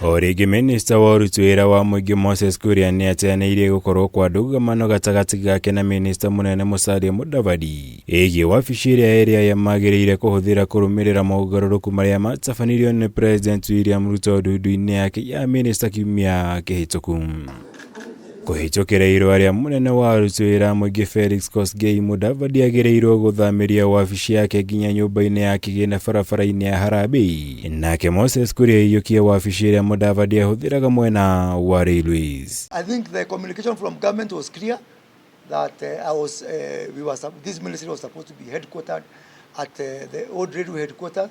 O rĩngĩ minista wa ũruti wĩra wa mũingĩ Moses Kuria nĩ ateanĩirie gũkorwo kwa ndũgamano gatagatĩ gake na minista mũnene Musalia Mudavadi ĩgiĩ wabici ĩrĩa ĩrĩa aya magĩrĩire kũhũthĩra kũrũmĩrĩra mogarũrũku marĩa matabanirio nĩ President William Ruto ndundu-inĩ yake ya minista kiumia kĩhĩtũku. Kũhĩtũkĩra irũa rĩa mũnene wa aruti wĩra a mũingĩ Felix Kosgei, Mudavadi agĩrĩirwo gũthamĩria wabici yake nginya nyũmba-inĩ ya kĩgĩna barabara-inĩ ya Harambee. Nake Moses Kuria aiyũkie wabici ĩrĩa Mudavadi ahũthĩraga mwena wa Railways. I think the communication from government was clear that I was, we were, this ministry was supposed to be headquartered at the old railway headquarters.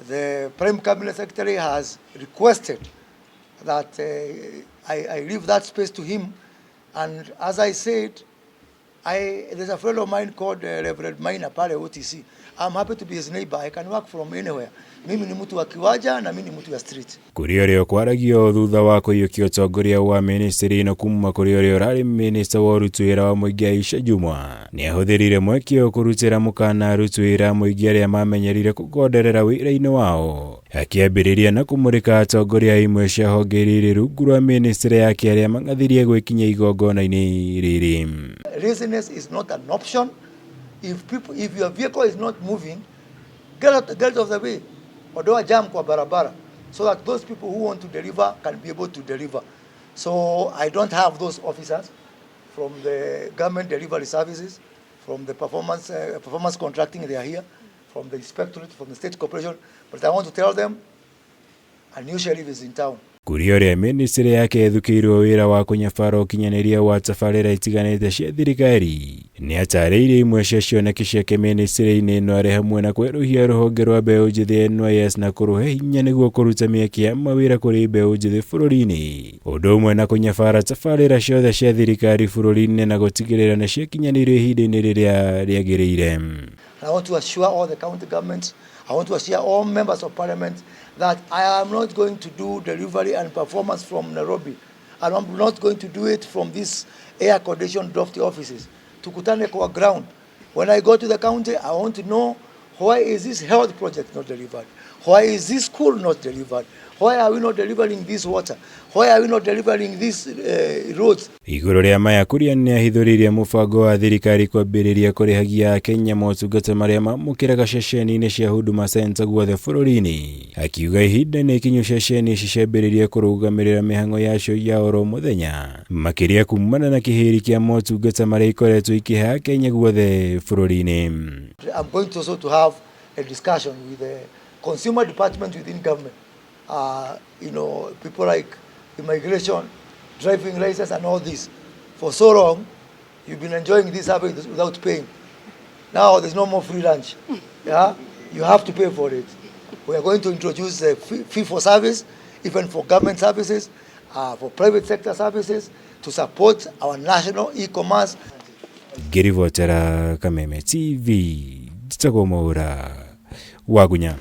The Prime Cabinet Secretary has requested that I leave that space to him. And as I said, there's a friend of mine called Reverend Maina pale OTC. I'm happy to be his neighbor. I can work from anywhere. Mimi ni mtu wa kiwanja na mimi ni mtu wa street. Kũrĩ ũrĩa kwaragio thutha wa kũiyũkia ũtongoria wa ministry ĩno kuma kũrĩ ũrĩa ũrarĩ minista wa ũruti wĩra wa mũingĩ Aisha Jumwa nĩ ahũthĩrire mweke ũyũ kũrutĩra mũkana aruti wĩra a mũingĩ arĩa mamenyerire kũgonderera wĩra-inĩ wao, akĩambĩrĩria na kũmũrĩka atongoria a imwe cia honge iria irĩ rungu rwa ministry yake arĩa mang'athirie gwĩkinyia igongona-inĩ rĩrĩ. Laziness is not an option. If your vehicle is not moving, get out of the way. Ondoa jam kwa barabara so that those people who want to deliver can be able to deliver. So I don't have those officers from the government delivery services, from the performance contracting, they are here, from the inspectorate, from the state corporation. But I want to tell them a new sheriff is in town. Kũrĩ ũrĩa ministry yake ĩthukĩirwo wĩra wa kũnyabara ũkinyanĩria wa tabarĩra itiganĩte cia thirikari, nĩ atarĩirie imwe cia cioneki ciake ministry-inĩ ĩno, arĩ hamwe na kwerũhia rũhonge rwa mbeũ njĩthĩ NYS na kũrũhe hinya nĩguo kũruta mĩeke ya mawĩra kũrĩ mbeũ njĩthĩ bũrũri-inĩ, ũndũ ũmwe na kũnyabara tabarĩra ciothe cia thirikari bũrũri-inĩ na gũtigĩrĩra nĩ ciakinyanĩirio ihinda-inĩ rĩrĩa rĩagĩrĩire. I want to assure all the county governments, I want to assure all members of parliament that I am not going to do delivery and performance from Nairobi. And I'm not going to do it from these air-conditioned drafty offices. Tukutane kwa ground. When I go to the county, I want to know, why is this health project not delivered? Why is this school not delivered? Why are we not delivering this water? Why are we not delivering these roads? Igũrũ rĩa maya, Kuria nĩ ahithũrĩirie mũbango wa thirikari kwambĩrĩria kũrĩhagia Akenya motungata marĩa mamũkĩraga ceceni-inĩ cia Huduma Center guothe bũrũri-inĩ, akiuga ihinda nĩ ikinyu ceceni ici ciambĩrĩrie kũrũgamĩrĩra mĩhang'o yacio ya oro mũthenya, makĩria kumana na kĩhĩri kĩa motungata marĩa ikoretwo ikĩhe Akenya guothe bũrũri-inĩ. I'm going to also to have a discussion with the consumer department within government. People like immigration, driving license and all this. For so long, you've been enjoying this service without paying. Now there's no more free lunch. Yeah? You have to pay for it. We are going to introduce a fee for service, even for government services, for private sector services, to support our national e-commerce. Ngĩribotera Kameme TV, njĩtagwo Mwaura Wagunya.